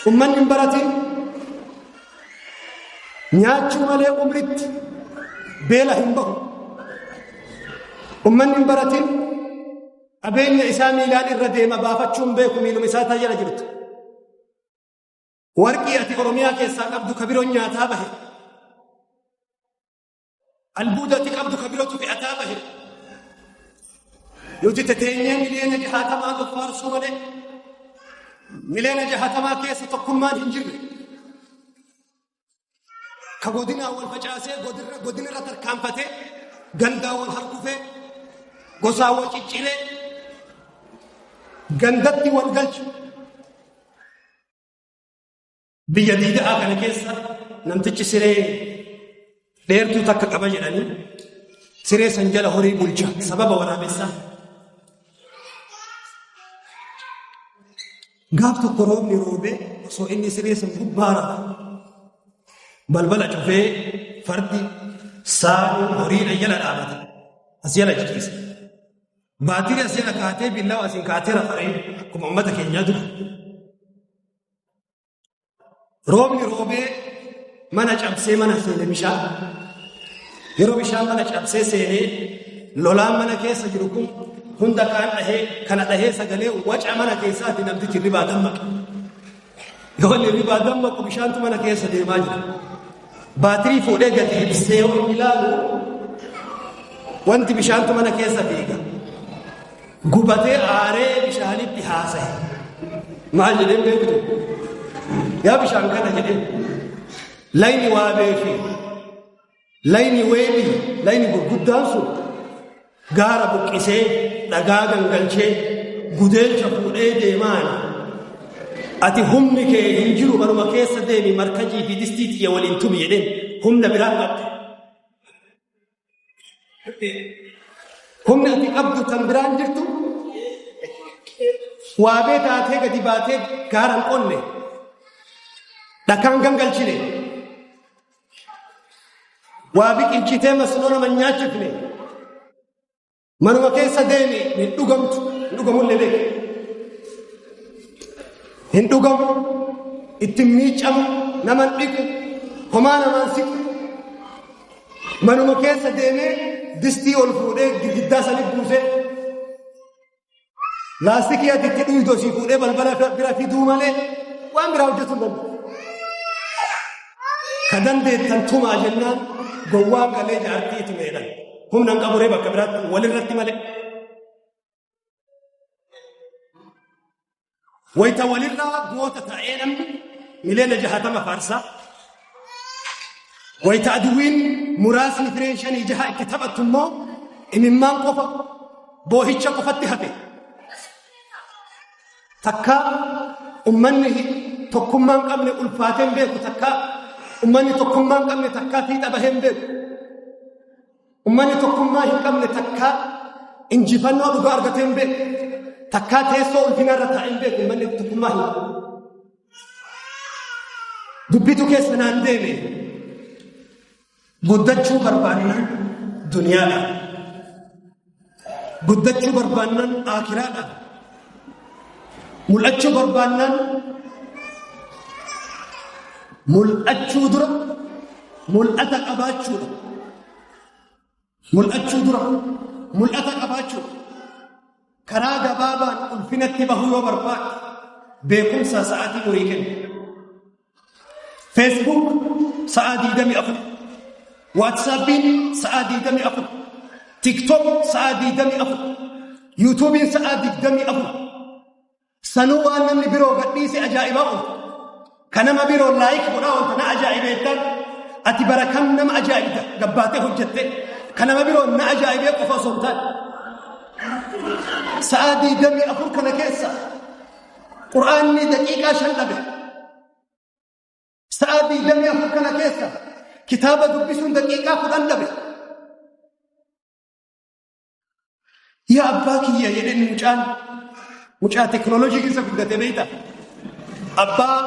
Ummanni hin baratin nyaachuu malee umritti beela hin bahu. Ummanni hin baratin qabeenya isaa miilaan irra deema baafachuun beeku miiluma isaa taajala jirtu. Warqii ati Oromiyaa keessaa qabdu ka biroon nyaataa bahe. Albuuda ati qabdu ka birootu fe'ataa bahe. Nuti teteenyee 60,000,000 of faarsuu malee 60,000,000 keessa tokkummaan hin jirre. Ka godinaa wal facaasee godinarra tarkaanfatee gandaa wal harkufee gosaa wal cicciree gandatti wal galchu. Biyya diida'aa kana keessa namtichi siree dheertuu takka qaba jedhanii siree san jala horii bulcha sababa waraabessaa. Gaaf tokko roobni roobee osoo inni siree san gubbaa rafu balbala cufee fardi saani horiidha jala dhaabata. As jala ciciisa. Baatirii as jala kaatee billawa asiin kaatee rafaree akkuma uummata keenyaa dura. Roobni roobee mana cabsee mana seene bishaan. Yeroo bishaan mana cabsee seenee lolaan mana keessa jiru kun hunda kaan dhahee kana dhahee sagalee waca mana keessaati namtichi hirribaa dammaqe. Yoo inni hirribaa dammaqu bishaantu mana keessa deemaa jira. Baatirii fuudhee gadi ibsee yoo inni ilaalu wanti bishaantu mana keessa fiiga. Gubatee aaree bishaanitti haasa'e. Maal jedheen beektu? Yaa bishaan kana jedheen. Layni waabee fi layni weebii layni gurguddaan sun gaara buqqisee dhagaa gangalchee gudeelcha fuudhee deemaan. Ati humni kee hin jiru manuma keessa deemi markajii fi distii tiyya waliin tumi jedheen humna biraa qabdu. Humni ati qabdu tan biraan jirtu waabee taatee gadi baatee gaara hin qonne dhakaan gangalchine waa biqilchitee masnoo nama hin nyaachifne manuma keessa deemi hin dhugamtu hin dhugamullee beeki hin dhugamu ittiin miicamu nama hin dhiqu homaa namaan siqu manuma keessa deemee distii ol fuudhee girgiddaa sanii buusee laastikii ati itti dhuydu asii fuudhee balbala bira fiduu malee waan biraa hojjetuu hin danda'u. Ka dandeettan tumaa jennaan gowwaan galee jaartii tumeedhan. Humna hin qaburee bakka biraatti walirratti malee. Wayita walirraa goota ta'ee namni 60,000,000 faarsaa. Wayita aduwwiin muraasni fireen 5 6 itti taphattu immoo imimmaan qofa boohicha qofatti hafe. Takka ummanni tokkummaa hin qabne ulfaatee hin beeku takka ummanni tokkummaa hin qabne takka fiixa bahee hin beeku. Ummanni tokkummaa hin qabne takka injifannoo dhugaa argatee hin beeku. Takka teessoo ulfinaa irra taa'ee hin beeku ummanni tokkummaa hin qabne. Dubbitu keessa naan deeme guddachuu barbaannan duniyaadha. Guddachuu barbaannan aakiraadha. Mul'achuu barbaannan mul'achuu dura mul'ata qabaachuudha. Mul'achuu dura mul'ata qabaachuudha. Karaa gabaabaan ulfinatti bahuu yoo barbaadde beekumsa sa'aatii murii kenna. Facebook sa'aa 24, WhatsAppiin sa'aa 24, TikTok sa'aa 24, YouTubein sa'aa 24. Sanuu waan namni biroo gadhiise ajaa'ibaa oolta. Ka nama biroo laayik godhaa oolta na ajaa'ibeettaan. Ati bara kam nama ajaa'ibda gabbaatee hojjette. Ka nama biroo na ajaa'ibee qofa osoo hin taane. Sa'aa 24 kana keessa Qur'aanni daqiiqaa 5 dhabe. Sa'aa 24 kana keessa kitaaba dubbisuun daqiiqaa 10 dhabe. Yaa abbaa kiyya jedheen mucaan mucaa teknooloojii keessa guddate beekta. Abbaa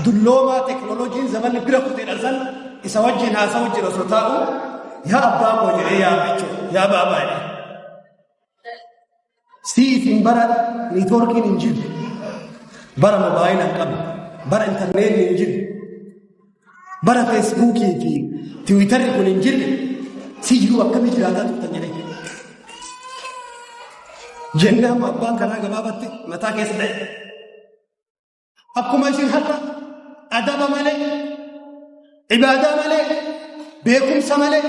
dulloomaa teknooloojiin zamanni bira kuteedha san isa wajjin haasa'u jira osoo taa'u yaa abbaa koo jedhee yaa jechuudha yaa baabaa jedhee. Siif hin bara niitoorkiin hin jiru. Bara mobaayila hin qabne. Bara intarneetiin hin jirre, bara Feesbuukii fi Tiwiitarri kun hin jirre, si jiruu akkamii jiraataa turtan jedhee. Jennaan abbaan karaa gabaabatti mataa keessa dha'e. Akkuma isin har'a adaba malee, ibaadaa malee, beekumsa malee,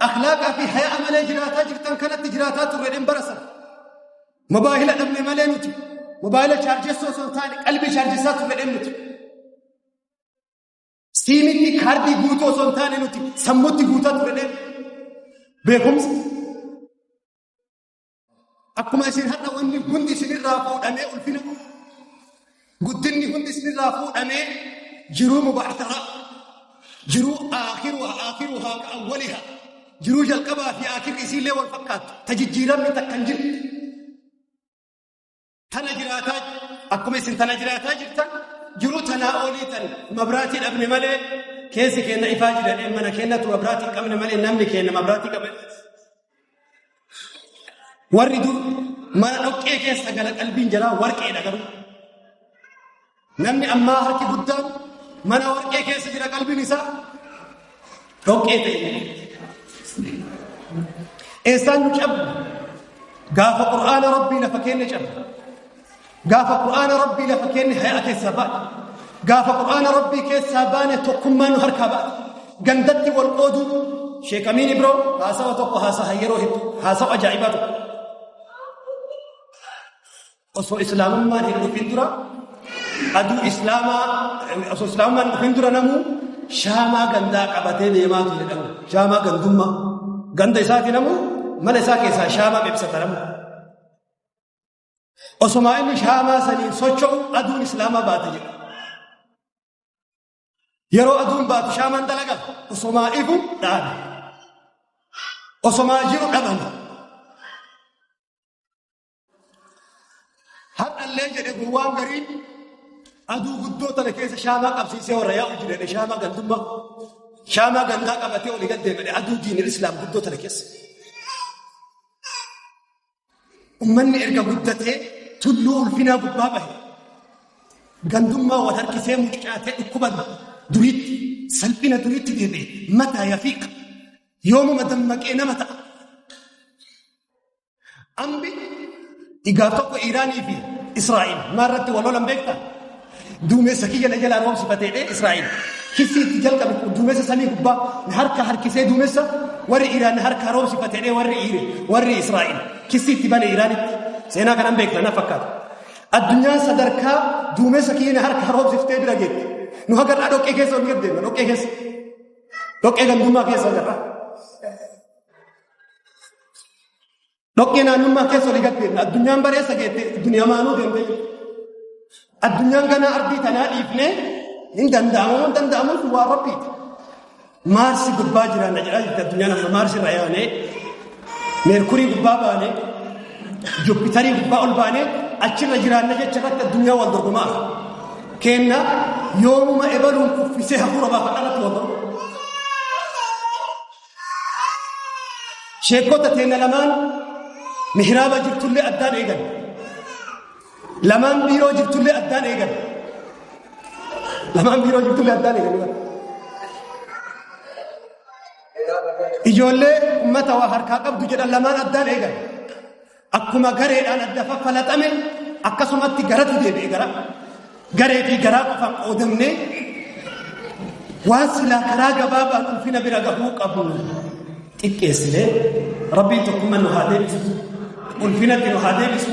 akhlaaqaa fi haya'a malee jiraataa jirtan kanatti jiraataa turre dhin bara sana. Mobaayila dhabne malee nuti mobaayila chaarjessoo osoo hin taane qalbii chaarjessaa turre dhin nuti. Siimitti kaardii guutuu osoo hin taane nuti sammuutti guutaa turre dhin. Beekumsa. Akkuma isin har'a wanni hundi isinirraa fuudhamee ulfina, guddinni hundi isinirraa fuudhamee jiruu mubaaxaraa, jiruu aakiruha aakiruhaa ka awwaliha, jiruu jalqabaa fi aakirri isiillee wal fakkaattu, ta jijjiiramni takka hin jirre. Tana jiraataa akkuma isin tana jiraataa jirtan jiruu tanaa olii tan mabraatii dhabne malee keessi keenya ifaa jira, mana keenyatu mabraatii hin qabne malee namni keenya mabraatii qaba. Warri dur mana dhoqqee keessa gala qalbiin jalaa warqeedha garuu. Namni ammaa harki guddaan mana warqee keessa jira, qalbiin isaa dhoqqee ta'e. Eessaan nu cabne? Gaafa Qur'aana Rabbii lafa keenya cabne. Gaafa Qur'aana Rabbii lafa keenya hayaa keessaa baane. Gaafa Qur'aana Rabbii keessaa baane tokkummaan nu harkaa baate. Gandatti wal qooduu. Sheek Amiin Ibroo haasawa tokko haasaha yeroo hedduu, haasawa ajaa'ibaa tokko. Osoo Islaamummaan hin dhufin dura, aduu Islaamaa osoo Islaamummaan hin dhufin dura, namuu shaamaa gandaa qabatee deemaa ture jedhamu. Shaamaa gandummaa. Ganda isaati namuu mana isaa keessaa shaamaa ibsata namu. Osomaa inni shaamaa saniin socho'u aduun Islaamaa baate jedha. Yeroo aduun baatu shaamaan dalagaa osomaa ifu dhaabe. Osomaa jiru dhabame. Har'allee jedhe gowwaan gariin aduu guddoo tana keessa shaamaa qabsiisee warra yaa'u jira jedhe, shaamaa gandummaa. Shaamaa gandaa qabatee olii gad deema jedhe aduu diinil Islaam guddoo tana keessa. Ummanni erga guddatee tulluu ulfinaa gubbaa bahe, gandummaa wal harkisee mucucaatee dhukkuba duriitti, salphina duriitti deebi'e. Mataa yafiiqa, yoomuma dammaqee nama ta'a? Ambi gaaf tokko Iiraanii fi Israa'el maarratti wal lolan beektaa? Duumessa kiyya na jalaa roobsifateedhe Israa'el. Kisii itti jalqabe, duumessa samii gubbaa na harka harkisee, duumessa warri Iiraan na harka roobsifateedhe warri Iire warri Israa'el. Kisii itti bane Iiraanitti. Seenaa kanan beekta na fakkaata. Addunyaan sadarkaa duumessa kiyya na harka roobsiftee bira geette. Nu hagarraa dhoqqee keessa ol deemna, dhoqqee keessa. Dhoqqee gandummaa keessa agarra. Dhoqqee naannummaa keessa olii gad deemna. Addunyaan bareessa geette, duniyaa maanuu deemtee jirti. Addunyaan ganaa ardii tanaa dhiifnee hin danda'amu, hin danda'amu sun waan Rabbiiti. Maarsi gubbaa jiraanna jedhaa jirti addunyaan amma. Maarsi irra yaanee Meerkurii gubbaa baanee Jupitarii gubbaa ol baanee achirra jiraanna jecha irratti addunyaa wal dorgomaa. Kenna yoomuma ebaluun kuffisee hafuura baafadha irratti wal dorgoma. Sheekota teenya lamaan mihraaba jirtullee addaan eegan. Lamaan biiroo jirtullee addaan eegan. Lamaan biiroo jirtullee addaan eegan. Ijoollee ummata waa harkaa qabdu jedhan lamaan addaan eegan. Akkuma gareedhaan adda faffalaxame akkasumatti garatu deebi'e gara. Garee fi garaa qofaan qoodamnee waan silaa karaa gabaabaan ulfina bira gahuu qabnu xiqqeessinee. Rabbiin tokkummaa nu haa deebisu. Ulfinatti nu haa deebisu.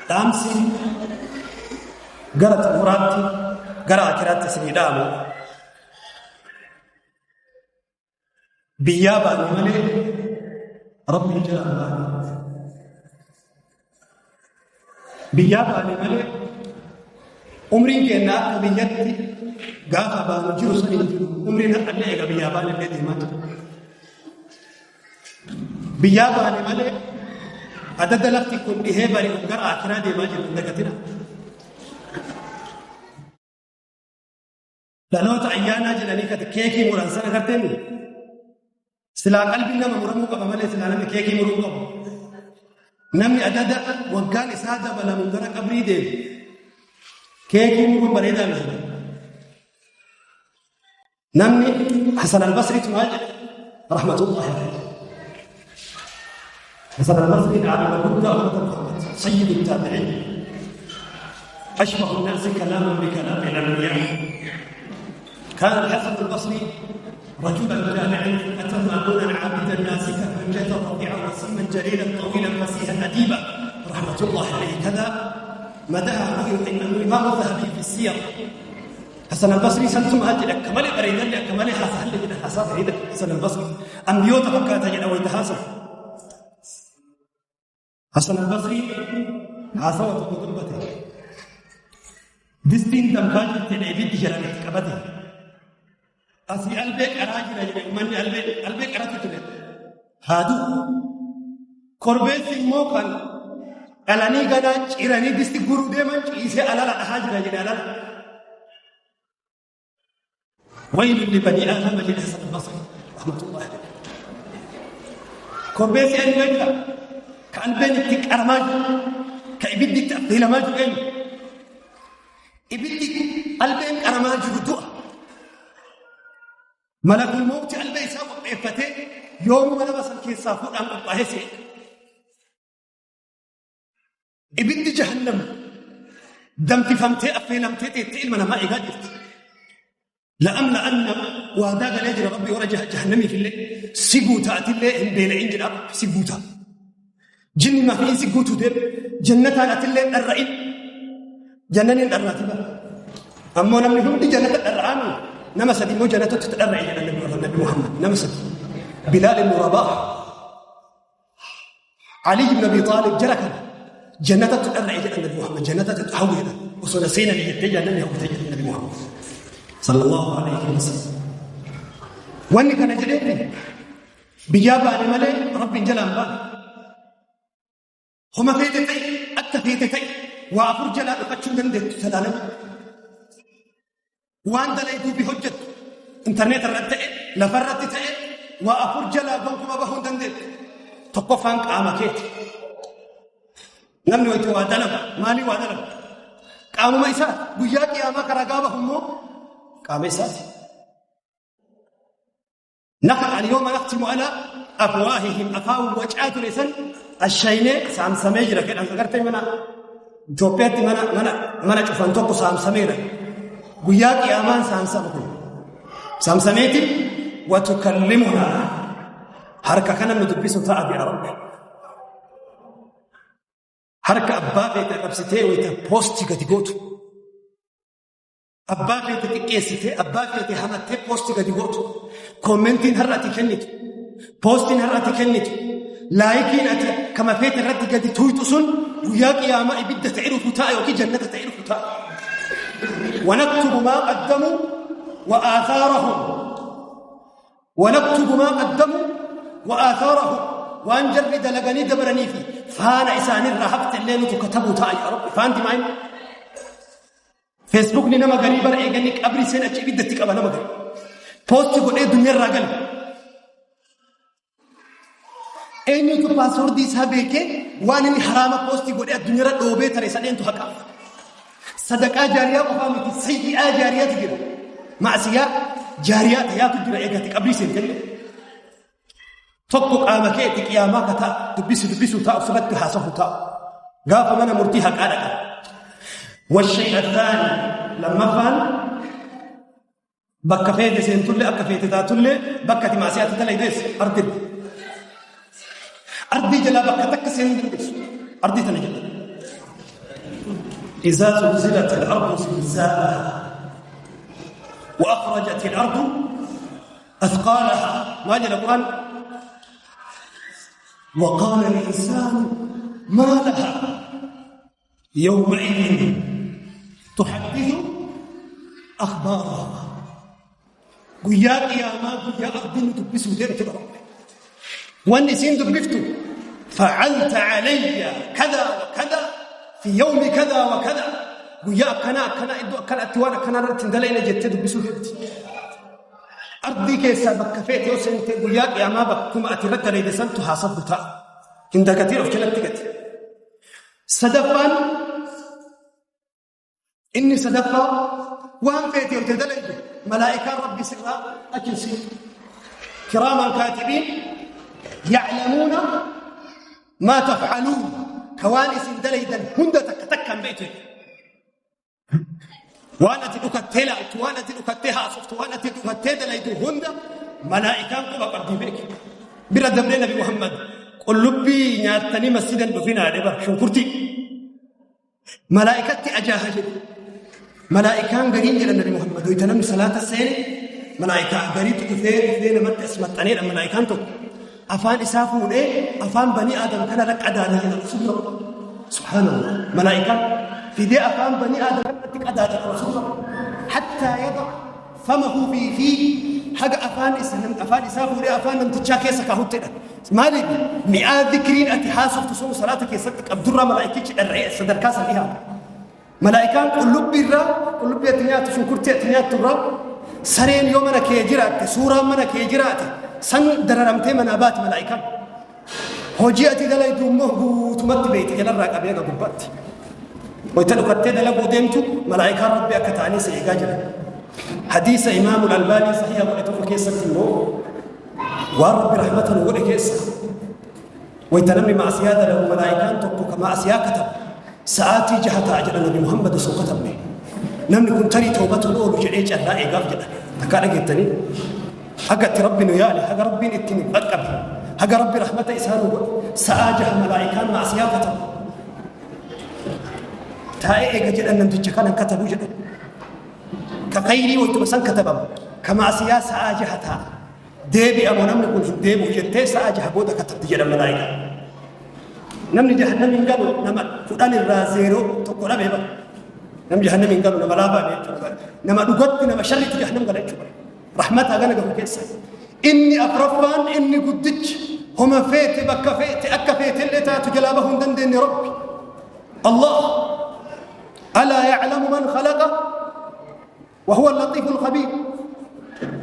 Dhaamsi gara xumuraatti, gara akiraatti isinii dhaamu. Biyyaa baane malee Rabbiin jalaa baane. Biyyaa baane malee umriin keenya akka biyyatti gaafa baanu jiru san hin jiru. Umriin har'allee eega biyyaa baane illee deemaa jira. Biyyaa baane malee adada lafti kun dhihee bari'u gara akiraa deemaa jiru hin dagatina. Dhaloota ayyaanaa jedhanii kati keekii muran sana garteemi. Silaa qalbiin nama muramuu qaba malee silaa namni keekii muruu qabu. Namni adada waggaan isaa dabalamu gara qabrii deemu. Keekii muruun bareedaa miti. Namni Hasan al-Basriitu maal jedhe? Rahmatullahi alayhi. Hasan al-Basriin aalima guddaa ummata Muhammad, sayyidu taabi'iin. أشبه الناس كلاما بكلام الأنبياء. كان الحسن البصري رجلا جامعا أتم أبونا عابدا ناسكا حجة رفيعا وسيما جليلا طويلا فسيها أديبا رحمة الله عليه. كذا مدحه الإمام الذهبي في السير. حسن البصري سنتم أجل كمال بريدا كمال حسن لجل حسن حسن البصري أنبيوت فكاتا جل ويتحاسب. حسن البصري حاسوة قدرته Distiin danfaa jirti ibiddi jalaan itti qabate. Asii albee qaraa jira jedhe uummanni albee qaratu ture. Haaduu. Korbeessi immoo kan dhalanii ganaa ciranii disti guruu deeman ciisee alala dhahaa jira jedhe alala. Waylun libanii aadama jedhe Hasan al-Basri rahmatullahi alayhi. Korbeessi eenyu beektaa? Ka albeen itti qaramaa jiru, ka ibiddi itti affeelamaa jiru eenyu? Ibiddi albeen qaramaa jiru du'a. Malakul mawti albee isaa qopheeffatee yoomuma nama san keessaa fuudhaan qophaa'ee seena. Ibiddi jahannam danfifamtee affeelamtee teettee ilma namaa eegaa jirti. La'amla anna waadaa galee jira rabbi warra jahannamiif illee si guuta atillee hin beela'in jedha rabbi si guuta. Jinni mafiin si guutuu deemu jannataan atillee dharra'in. Jannaniin dharraati bara. Ammoo namni hundi jannata dharra'aami nama sadi immoo jannatatti dharra'e jedha Nabi Muhammad nama sadi. Bilaal ibn Rabaah, Ali ibn Abi Talib jara kana jannatatti dharra'e jedha Nabi Muhammad jannatatti hawwi jedha. Osoo na seenani jettee jannanni hawwite jedha Nabi Muhammad sallallahu alayhi wa sallam. Wanni kana jedheefi biyyaa baane malee Rabbiin jalaan baane. Homa feete ta'e akka feete ta'e waa afur jalaa dhokachuu hin dandeettu talaalama. Waan dalayduu fi hojjettu intarneet irratti ta'e lafa irratti ta'e waa afur jalaa gonkumaa bahuu hin dandeettu. Tokkoffaan qaama keeti. Namni wayita waa dalagu maalii waa dalagu? Qaamuma isaa guyyaa qiyaamaa karaa gaafa immoo qaama isaati. Nafa al-yawma nakhtimu ala afwaahihim afaan wacaa ture san ashaynee saamsamee jira jedhan agartee mana Itoophiyaatti mana mana mana cufan tokko saamsameera. Guyyaa qiyaamaan saamsama kun. Saamsameeti watukallimunaa harka kana nu dubbisu ta'a jedha Rabbi. Harka abbaa feete qabsitee wayita poostii gadi gootu. Abbaa keeti xiqqeessitee, abbaa keeti hamattee poosti gadi gootu. Koommentiin har'a ati kennitu, poostiin har'a ati kennitu, laayikiin ati kama feete irratti gadi tuuyxu sun guyyaa qiyaamaa ibidda ta'ee dhufu ta'a yookiin jannata ta'ee dhufu ta'a. Wanaktubu maa qaddamu wa aathaarahum. Wanaktubu maa qaddamu wa aathaarahum. Waan jarri dalaganii dabaranii fi faana isaanirraa hafte illee nutu katabuu ta'a yaa Rabbi. Faanti maa inni? Feesbuukni nama garii bara eeganni qabrii seen achi ibiddatti qaba nama garii. Poosti godhee duniyarraa gale. Eenyutu paaswoordii isaa beekee waan inni haraama poosti godhee addunyaarra dhoobee tare sadeentu haqaaf. Sadaqaa jaariyaa qofaa miti sayyi'aa jaariyaatu jira. Maasiyaa jaariyaa tayaatu jira eegatti qabrii seentellee. Tokko qaama keetti qiyaamaa ka ta'a dubbisu dubbisuu taa'u sirratti haasafu taa'u. Gaafa mana murtii haqaa dhaqan. Washay'a thaani lammaffaan bakka feete seentullee akka feete taatullee bakka ati maasiyaatti dalaydees ardii. Ardii jalaa bakka takka seenuu dandeessu. Ardii tana jala. إذا زلزلت الأرض زلزالها وأخرجت الأرض أثقالها ما جل القرآن وقال الإنسان ما لها يومئذ تحدث أخبارها guyyaa qiyaamaa guyyaa ardiin dubbisuu deemte bara wanni isiin dubbiftu facalta calayya kada wa kada fi yawmi kada wa kada guyyaa akkanaa akkanaa iddoo akkanaatti waan akkanaa irratti hin dalayne jettee dubbisuu deemti. Ardii keessaa bakka feete yoo seente guyyaa qiyaamaa bakkuma ati irratti dalayde santu haasabdu ta'a. Hin dagatiin of jalatti gati. Sadaffaan Inni sadaffaa, waan feete yoo dalayde malaa'ikaan Rabbi sirraa achi hin siiqu. Kiraaman kaatibiin ya'lamuuna maa taf'aluun, ka waan isin dalaydan hunda takka takkaan beektu. Waan ati dhukattee laaltu, waan ati dhukattee haasoftu, waan ati dhukattee dalaydu hunda malaa'ikaan quba qabdii beeki. Bira dabree Nabi Muhammad qullubbii nyaattanii masjidan dhufinaa jedhe bara shunkurtii. Malaa'ikatti ajaaha jedhe. Malaa'ikaan gariin jedhan Nabi Muhammad wayita namni salaata seene malaa'ikaa gariitu dhufee dhufee namatti as maxxaneedha. Malaa'ikaan tokko afaan isaa fuudhee afaan banii Aadam kanarra qadaada jedha Rasuulli. Subhaanallah. Malaa'ikaan fidee afaan banii Aadam kanarratti qadaada Rasuulli. Hattaa yada famahu fi fi haga afaan isa afaan isaa fuudhee afaan namtichaa keessa kaahuttedha. Maaliif mi'aa zikriin ati haasoftu sun salaata keessatti qabdurraa malaa'ikichi dharra'ee sadarkaa san dhihaata. Malaa'ikaan qullubbii irraa, qullubbii ati nyaattu, shunkurtii ati nyaattu irraa, sareen yoo mana kee jiraatte, suuraan mana kee jiraate, san dararamtee manaa baati malaa'ikaan. Hojii ati dalaydu immoo guutumatti beekti jalarraa qabee haga gubbaatti. Wayita dhukattee dalaguu deemtu malaa'ikaan Rabbi akka ta'anii si eegaa jiran. Hadiisa Imaamul Albaanii sahiha godhe tokko keessatti immoo waan Rabbi rahmata nu godhe keessa wayita namni ma'asiyaa dalagu malaa'ikaan tokko ka ma'asiyaa katabu sa'aatii jaha ta'a jedha Nabi Muhammad osoo katabne. Namni kun tarii toobatuun oolu jedhee carraa eegaaf jedha. Takkaa dhageettanii? Haga itti Rabbi nu yaale, haga Rabbiin itti nu qaqqabe, haga Rabbi rahmata isaa nu godhe, sa'aa jaha malaa'ikaan ma'asiyaa katabu. Taa'ee eega jedhan namticha kanan katabu jedhan. Ka khayrii waytuma san katabama. Ka ma'asiyaa sa'aa jaha taa'a. Deebi'a moo namni kun hin deebi'u jettee sa'a jaha booda katabdi jedhan malaa'ikaan. Namni jahannam hin galu nama 10 irraa zeeroo tokko dhabee bara. Namni jahannam hin galu nama laafaa jechuudha. Nama dhugatti nama sharriitu jahannam gala jechuudha. Rahmata hagana gahu keessa. Inni afraffaan, inni guddichi, homa feete bakka feete akka feete illee taatu jalaa bahuu hin dandeenye Rabbi. Allah. Alaa ya'lamu man khalaqa wa huwa al-latiifu al-khabiir.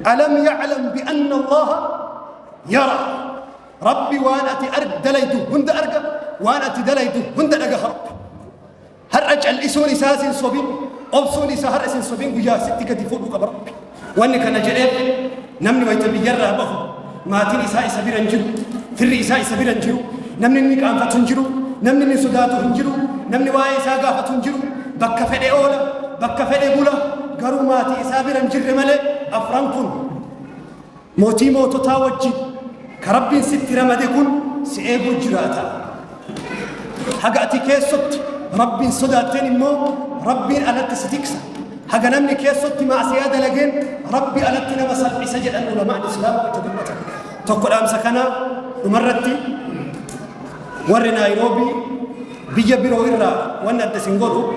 Alam ya'lam bi anna Allaha yara. Rabbi waan ati dalaydu hunda arga, waan ati dalaydu hunda dhagaha Rabbi. Har'a cal'isuun isaa sin sobin, obsuun isaa har'a sin sobin, guyyaa sitti gadi fuudhuu qaba Rabbi. Wanni kana jedheef namni wayita biyyarraa bahu maatiin isaa isa bira hin jiru, firri isaa isa bira hin jiru, namni inni qaanfatu hin jiru, namni inni sodaatu hin jiru, namni waa'ee isaa gaafatu hin jiru, bakka fedhe oola, bakka fedhe bula, garuu maatii isaa bira hin jirre malee afran kun mootii moototaa wajjin ka Rabbiin sitti ramade kun si eeguu jiraata. Haga ati keessotti Rabbiin sodaatteen immoo Rabbiin alatti si tiksa. Haga namni keessotti maasiyaa dalageen Rabbi alatti nama salphisa jedhan ulamaan Islaamaa itti dubbatan. Tokko dhaamsa kana dhumarratti, warri Naayiroobii biyya biroo irraa wanni adda isin godhu,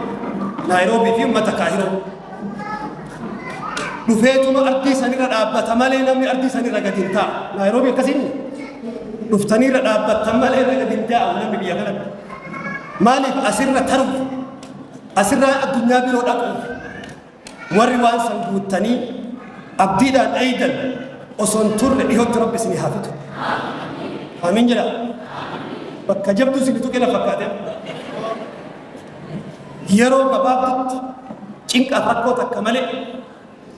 Naayiroobii fi uummata Kaahiroo dhufeetuma ardii sanirra dhaabbata malee namni ardii sanirra gadi hin taa'u. Naayiroobii akkasiin dhuftanii irra dhaabbattan malee irra gadi hin taa'u namni biyya kanatti. Maaliif? Asirra taruuf, asirraa addunyaa biroo dhaquuf. Warri waan san guuttanii abdiidhaan eeydan osoo hin turre dhihootti Rabbi isinii haa fidu. Amiin jedha. Bakka jabduu isin tuqe na fakkaate. Yeroo gabaabdutti cinqaaf rakkoo takka malee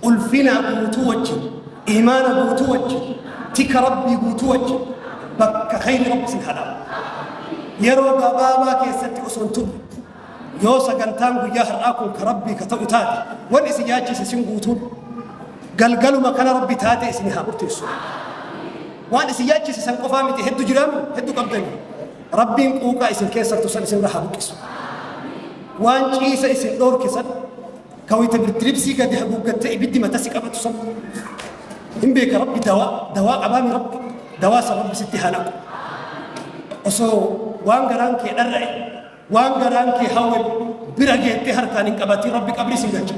ulfina guutuu wajjin, imaana guutuu wajjin, tika Rabbii guutuu wajjin bakka khayri Rabbi isin haa dhaabu. Yeroo gabaabaa keessatti osoo hin turre, yoo sagantaan guyyaa har'aa kun ka Rabbii ka ta'u taate, wanni isin yaachise isin guutuun galgaluma kana Rabbi taate isin haa murteessu. Waan isin yaachise san qofaa miti, heddu jiraami, heddu qabdani. Rabbiin quuqaa isin keessattu san isinirra haa buqqisu. Waan ciisa isin dhoorke san, ka wayita birdiribsii gadi haguuggattee ibiddi mata si qabatu san hin beeka Rabbi, dawaa qabaami Rabbi dawaa san Rabbi sitti haa naqu. Osoo waan garaan kee dharra'e, waan garaan kee hawwe bira geettee harkaan hin qabatin Rabbi qabrii sin galcha.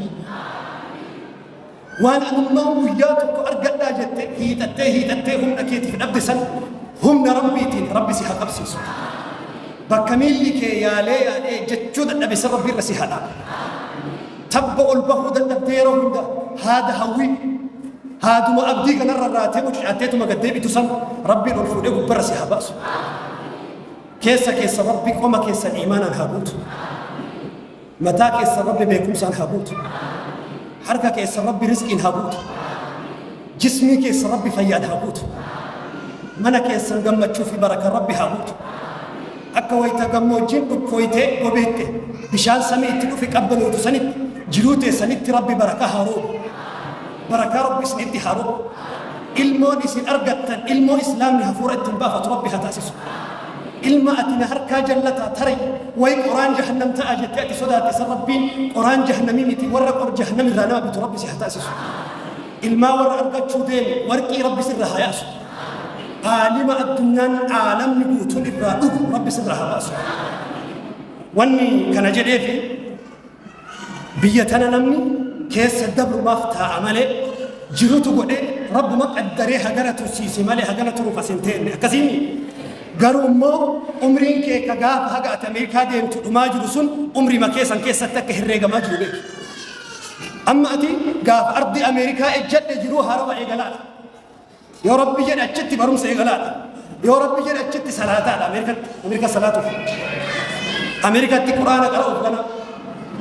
Waan anummaan guyyaa tokko argadhaa jette hiixattee hiixattee humna keetiif dhabde san humna Rabbiitiin Rabbi si haa qabsiisu. Bakka miilli kee yaalee yaalee jechuu dadhabe san Rabbi irra si haa dhaabu. Tabba ol bahuu dadhabdee yeroo hunda haada hawwii haaduma abdii kanarra raatee mucucaatteetuma gad deebitu san Rabbiin ol fuudhee gubbarra si haa baasu. Keessa keessa Rabbi qoma keessan imaanaan haa guutu. Mataa keessan Rabbi beekumsaan haa guutu. Harka keessan Rabbi rizqiin haa guutu. Jismii keessan Rabbi fayyaan haa guutu. Mana keessan gammachuu fi barakan Rabbi haa guutu. Akka wayita gammoojjiin dhukkooytee gobeette bishaan samii itti dhufe qabbanootu sanitti jiruu teessanitti Rabbi barakaa haa roobu. Barakaa Rabbi isinitti haa roobu. Ilmoon isin argattan ilmoo Islaamni hafuura ittiin baafatu Rabbi haa taasisu. Ilma ati na harkaa jallataa tarii way qoraan jahannam ta'a jettee ati sodaatte san Rabbiin qoraan jahannamii miti warra qor jahannam irraa nama bitu Rabbi si haa taasisu. Ilmaa warra argachuu deemu warqii Rabbi sirra haa yaasu. Aalima addunyaan aalamni guutuun irraa dhugu Rabbi sirra haa baasu. Wanni kana jedheefi Biyya tana namni keessa dabrumaaf taa'a malee jirutu godhee Rabbuma qaddaree hagana tursiise malee hagana turuuf as hin teenne. Akkasiimi? Garuu immoo umriin kee ka gaafa haga ati Ameerikaa deemtu dhumaa jiru sun umriima kee san keessatti akka herreegamaa jiru beeki. Amma ati gaafa ardi Ameerikaa ejjadhe jiruu haarawa eegalaadha. Yoo Rabbi jedhe achitti barumsa eegalaadha. Yoo Rabbi jedhe achitti salaataadha. Ameerikatti Ameerika salaatuuf. Ameerikatti Quraana qara'uuf gana.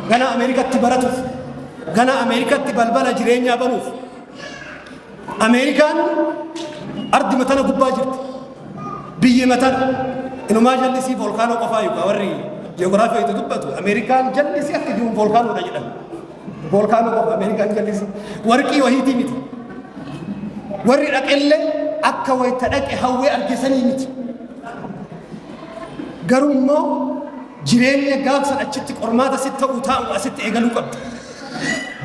Gana Ameerikatti baratuuf. Gana Ameerikatti balbala jireenyaa banuuf. Ameerikaan ardi matana gubbaa jirti. Biyyi matana. Inumaa jallisii volkaanoo qofaa yookaan warri ji'oogiraafii itti dubbatu Ameerikaan jallisii akka jiruun volkaanoodha jedhan. Volkaanoo qofa Ameerikaan jallisii. Warqii wahiitii miti. Warri dhaqellee akka wayta dhaqe hawwee arge sanii miti. Garuu immoo jireenya gaafsan achitti qormaata sitti ta'uu taa'u asitti eegaluu qabda.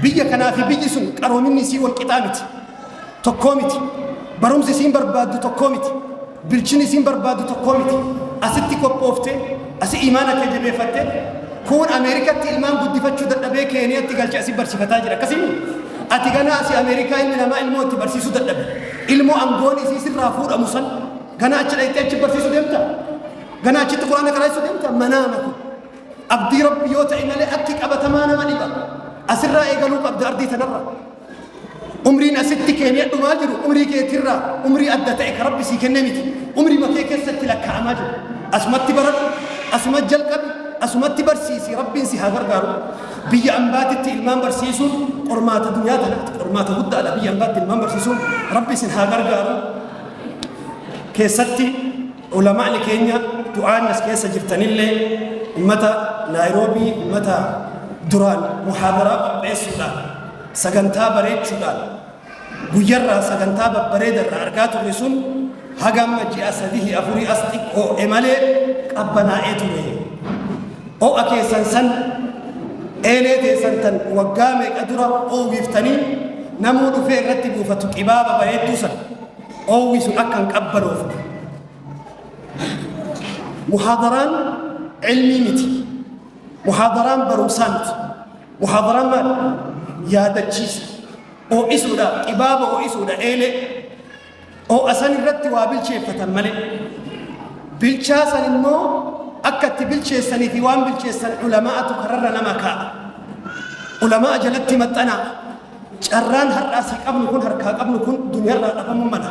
Biyya kanaa fi biyyi sun qaroominni isii wal qixaa miti. Tokkoo miti. Barumsi isiin barbaaddu tokkoo miti. Bilchinni isiin barbaaddu tokkoo miti. Asitti qophooftee, asi imaana kee jabeeffattee, kuun Ameerikatti ilmaan guddifachuu dadhabee Keeniyatti galchee asi barsiifataa jira. Akkasii ati ganaa asi Ameerikaa ilmi namaa ilmoo itti barsiisuu dadhabe. Ilmoo angoon isii sirraa fuudhamu san ganaa achi dhaqxee achi barsiisuu deemta. Ganaa achitti quraana qaraasisuu deemta. Manaama kun. Abdii Rabbi yoo ta'e malee akki qabatamaa nama dhiba. Asirraa eegaluu qabda ardii tanarraa. Umriin asitti keeniya dhumaa jiru umrii keetirraa umrii adda ta'e ka Rabbi sii kenne miti. Umrii makee keessatti lakkaa'amaa jiru. Asumatti baradhu, asumatti jalqabi, asumatti barsiisi Rabbiin si haa gargaaru. Biyya ambaatitti ilmaan barsiisuun qormaata duniyaa tanaati. Qormaata guddaadha biyya ambaatti ilmaan barsiisuun Rabbi isin haa gargaaru. Keessatti ulamaa'ni keenya du'aan as keessa jirtanillee ummata Naayiroobii ummata duraan muhaadaraa qopheessuudhaan sagantaa bareechuudhaan guyyarraa sagantaa babbareedarraa argaa turre sun haga amma ji'a sadihii afurii as xiqqoo'e malee qabbanaa'ee ture. Ho'a keessan san eelee teessan tan waggaa meeqa dura oowwiftanii namuu dhufee irratti buufatu qibaaba bareedduu san oowwi sun akka hin qabbanoofne. Muhaadaraan ilmii miti. Muhaadaraan barumsaa miti. Muhaadaraan maali? Yaadachiisa. Ho'isuudha. Qibaaba ho'isuudha. Eelee. Ho'a san irratti waa bilcheeffatan malee. Bilchaa san immoo akka itti bilcheessanii fi waan bilcheessan ulamaa'atu kararra nama kaa'a. Ulamaa'a jalatti maxxanaa. Carraan har'a asii qabnu kun harkaa qabnu kun duniyaarraa dhabamuu mala.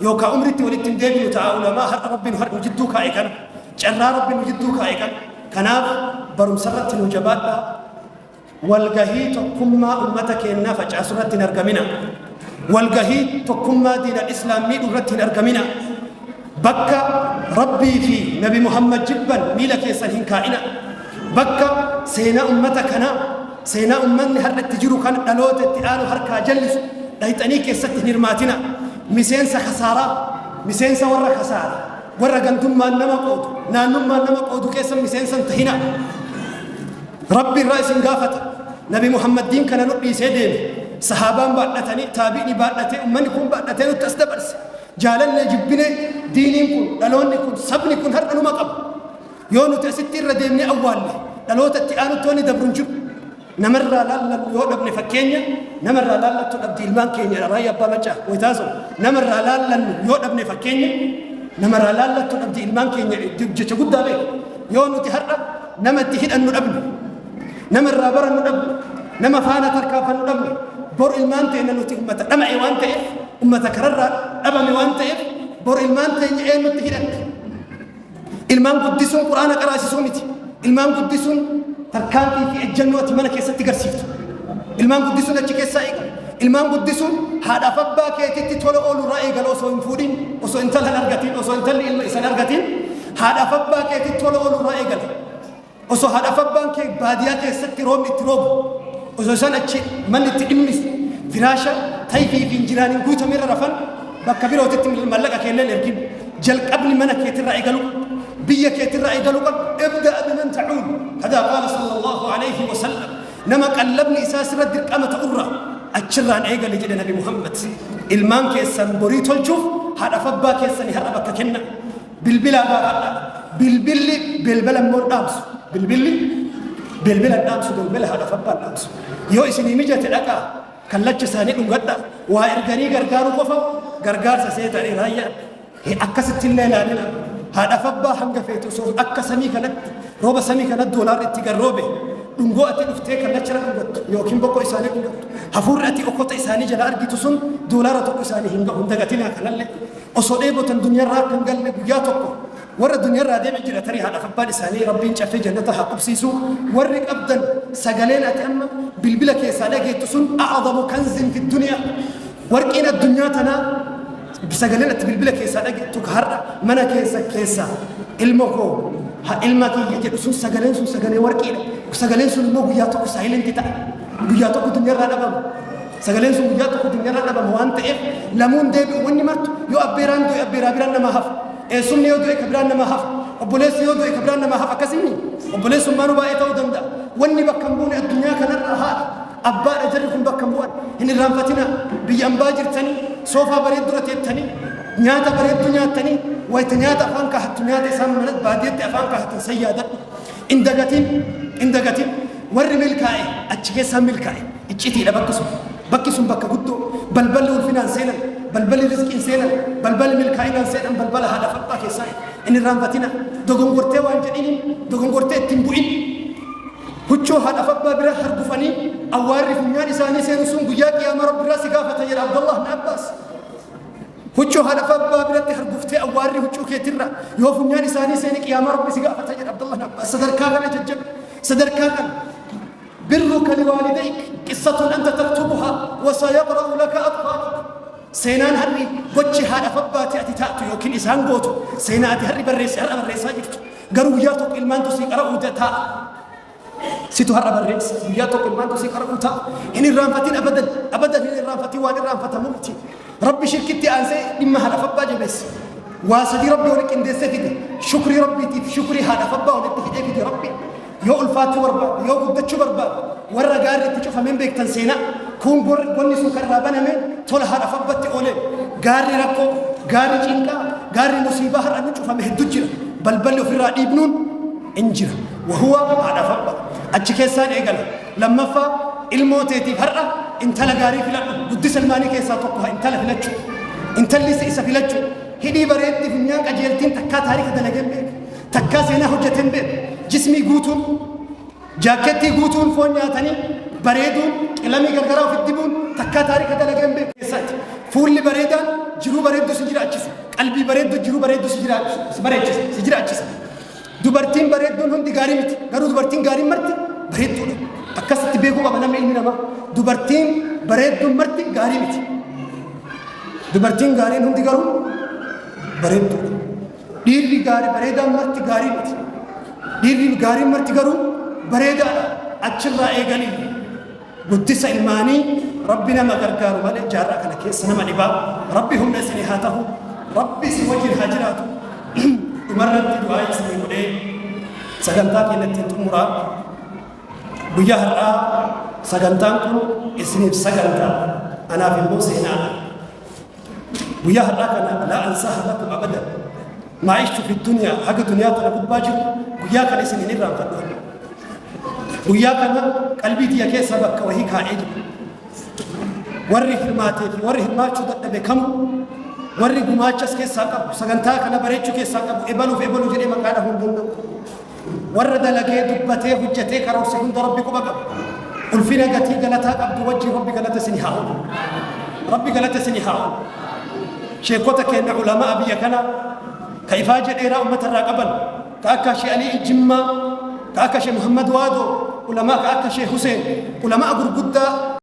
Yookaan umritti walitti hin deebinu ta'a ulamaa har'a Rabbi nu har'a nu jidduu kaa'e kana. Carraa Rabbi nu jidduu kaa'e kana. Kanaaf barumsa irratti nu jabaadhaa. Walgahii tokkummaa ummata keennaa facaasu irratti hin argamina. Walgahii tokkummaa diinal islaam miidhu irratti hin argamina. Bakka Rabbii fi Nabi Muhammad jibban miila keessan hin kaa'ina. Bakka seenaa ummata kanaa, seenaa ummanni har'a itti jiru kan dhaloota itti aanu harkaa jallisu dhayxanii keessatti hin hirmaatina. Miseensa kasaaraa, miseensa warra kasaara, warra gandummaan nama qoodu, naannummaan nama qoodu keessa miseensa hin tahina. Rabbi irraa isin gaafata. Nabi Muhammad diin kana nu dhiisee deeme. Sahaabaan baadhatanii, taabi'ni baadhatee, ummanni kun baadhatee nutti as dabarse. Jaalallee jibbinee diiniin kun, dhaloonni kun, sabni kun har'a numa qaba. Yoo nuti asitti irra deemnee awwaalle dhaloota itti aanutti wanni dabru hin jiru. Namarraa laallannu yoo dhabne fakkeenya namarraa laallattu dhabdi ilmaan keenya raayyaa abbaa maccaa wayitaaso namarraa laallannu yoo dhabne fakkeenya namarraa laallattu dhabdi ilmaan keenya jecha guddaa beeku. Yoo nuti har'a nama itti hidhannu dhabne namarraa barannu dhabne nama faana tarkaanfannu dhabne bor ilmaan teenya nuti ummata dhama'e waan ta'eef ummata kararraa dhabame waan ta'eef bor ilmaan teenya eenyutti hidhatti. Ilmaan guddisuun Qur'aana qaraasisuu miti. Ilmaan guddisuun Tarkaanfii fi ejjennoo ati mana keessatti garsiiftu. Ilmaan guddisuun achi keessaa eegala. Ilmaan guddisuun haadhaaf abbaa keetitti tola oolu irraa eegala osoo hin fuudhin, osoo intala hin argatin, osoo intalli ilma isa hin argatin, haadhaaf abbaa keetitti tola oolu irraa eegala. Osoo haadhaaf abbaan kee baadiyaa keessatti roobni itti roobu, osoo isaan achi manni itti dhimmisu, firaasha tayfii fi injiraaniin guutame irra rafan, bakka birootitti mallaqa keellee hin ergin. Jalqabni mana keetirraa eegaluu qabda. Biyya keetirraa eegaluu qabda. Ibda'a biman ta'uul. Kadaa qaala sallallahu alayhi wa sallam. Nama qallabni isaa sirra dirqama ta'urraa achirraan eegali jedhe Nabi Muhammad. Ilmaan keessan borii tolchuuf haadhaaf abbaa keessanii har'a bakka kenna. Bilbilaa gaafadhaa. Bilbilli bilbila immoo hin dhaamsu. Bilbilli bilbila hin dhaamsu, bilbila haadhaaf abbaa hin dhaamsu. Yoo isinii mijate dhaqaa kallacha isaanii dhungadhaa. Waa erganii gargaaruu qofa gargaarsa seetanii raayyaa. Akkasitti illee ilaalina. Haadhaaf abbaa hanga feetu osoo akka samii kanatti rooba samii kanatti doolaarri itti garroobe dhungoo ati dhuftee kallacha irra dhungattu yookiin boqqoo isaanii dhungattu hafuurri ati okkota isaanii jala argitu sun doolaara tokko isaanii hin gahu hin dagatinaa kanallee. Osoo dheebotan duniyarraa akka hin galle guyyaa tokko warra duniyarraa deeme jira tarii haadhaaf abbaan isaanii Rabbiin caffee jannata haa qubsiisu warri qabdan sagaleen ati amma bilbila keessaa dhageettu sun a'adamu kanzin fi duniyaa warqiin addunyaa tanaa sagaleen ati bilbila keessaa dhageettu ka har'a mana keessa keessaa ilma koo ha ilma kiyya jedhu sun sagaleen sun sagalee warqiidha sagaleen sun immoo guyyaa tokko saayilenti ta'a guyyaa tokko duniyarraa dhabama. Sagaleen sun guyyaa tokko duniyarraa dhabama waan ta'eef lamuun deebi'u wanni martu yoo abbeeraan du'e abbeeraa biraan namaa hafa. Eessumni yoo du'e ka biraan namaa hafa. Obboleessi yoo du'e ka biraan namaa hafa akkasii obboleessummaanuu baay'ee ta'uu danda'a. Wanni bakka hin buune addunyaa kanarraa haadha. Abbaadha jarri kun bakka hin bu'an. Hin irraanfatinaa. Biyya ambaa jirtanii soofaa bareeddura teettanii nyaata bareedduu nyaattanii wayita nyaata afaan kaahattu nyaata isaan mana baadiyyaatti afaan kaahatan san yaadadhu. Hin dagatin hin dagatin warri milkaa'e achi keessaa milkaa'e. Iccitiidha bakki sun. Bakki sun bakka guddoo. Balballi ulfinaan seenan, balballi rizqiin seenan, balballi milkaa'inaan seenan balbala haadhaaf abbaa keessaa hin irraanfatina. Dogongortee waan jedhiniin, dogongortee itti hin bu'in. Huccuu haadhaaf abbaa bira hargufanii awwaarri funyaan isaanii seenu sun guyyaa qiyaamaa Rabbi irraa si gaafata jedha Abdallah ibn Abbaas. Huccuu haadhaaf abbaa biratti harguftee awwaarri huccuu keetirra yoo funyaan isaanii seene qiyaamaa Rabbi si gaafata jedha Abdallah ibn Abbaas. Sadarkaa kana jajjabe. Sadarkaa kana. Birruka liwaalidayk qissatun anta taktubuhaa wa sayaqra'u laka atfaaluk. Seenaan har'i gochi haadhaaf abbaati ati taatu yookiin isaan gootu seenaa ati har'i barreesse har'a barreessaa jirtu. Garuu guyyaa tokko ilmaantu sii qara'uu taa'a. Situ har'a barreessa guyyaa tokko ilmaantu sii qara'uu taa'a. Hin irraanfatin abadan abadan hin irraanfatin waan irraanfatamu miti. Rabbi shirkitti aansee dhimma haadhaaf abbaa jabeesse. Waa sadii Rabbi walitti qindeessee fide. Shukrii Rabbiitiif shukrii haadhaaf abbaa walitti hidhee fide Rabbi. Yoo ulfaachuu barbaadde, yoo guddachuu barbaadde, warra gaarri itti cufameen beektan seenaa. Kuun gonni sun kan irraa banameen tola haadhaaf abbatti ooleen. Gaarri rakkoo, gaarri cinqaa, gaarri musiibaa har'a nu cufame hedduu jira. Balballi ofirraa dhiibnuun in jira. Wahuwa haadhaaf abbaa. Achi keessaan eegala. Lammaffaa ilmoo teetiif har'a intala gaarii filadhu. Guddisa ilmaanii keessaa tokko intala filachuu. Intalli isa filachuu. Hidhii bareeddi funyaan qajeeltiin takkaa taarika dalageen beeku. Takkaa seenaa hojjete hin beeku. Jismii guutuun, jaakkettii guutuun foon nyaatanii bareeduun, qilamii gargaraa ofitti dibuun takkaa taarika dalagee hin beeku keessaati. Fuulli bareedaan jiruu bareedduu si jiraachisa. Qalbii bareedduu jiruu bareedduu si jiraachisa, si bareechisa, si jiraachisa. Dubartiin bareedduun hundi gaarii miti. Garuu dubartiin gaariin marti bareedduudha. Akkasitti beekuu qaba namni ilmi namaa. Dubartiin bareedduun marti gaarii miti. Dubartiin gaariin hundi garuu bareedduudha. Dhiirri gaari bareedaan marti gaarii miti. Dhiirri gaariin marti garuu bareedaadha. Achirraa eegalii guddisa ilmaanii Rabbi nama gargaaru malee jaarraa kana keessa nama dhibaa. Rabbi humna isinii haa tahu. Rabbi isin wajjin haa jiraatu. Dhumarratti du'aa isinii godhee sagantaa keenya ittiin xumuraa. Guyyaa har'aa sagantaan kun isiniif sagantaa anaaf immoo seenaadha. Guyyaa har'aa kana laa ansaaha lakum abadan maa ishtu fi duniyaa haga duniyaa tana gubbaa jiru guyyaa kana isin hin irraanfadhu. Guyyaa kana qalbii tiyya keessa bakka wahii kaa'ee jiru. Warri hirmaatee fi warri hirmaachuu dadhabe kamu warri gumaachas keessaa qabu sagantaa kana bareechuu keessaa qabu ebaluuf ebaluu jedhee maqaa dhahuu hin danda'u. Warra dalagee dubbatee hojjetee karoorse hunda Rabbi quba qaba. Ulfina gatii galataa qabdu wajjin Rabbi galata isin haa oolu. Rabbi galata isin haa oolu. Sheekota keenya ulamaa biyya kanaa ka ifaaja dheeraa uummata irraa qaban ka akka Shee Alii Jimmaa Ka akka Sheekh Muhammad Waadoo, ulamaa ka akka Sheekh Huseen, ulamaa gurguddaa.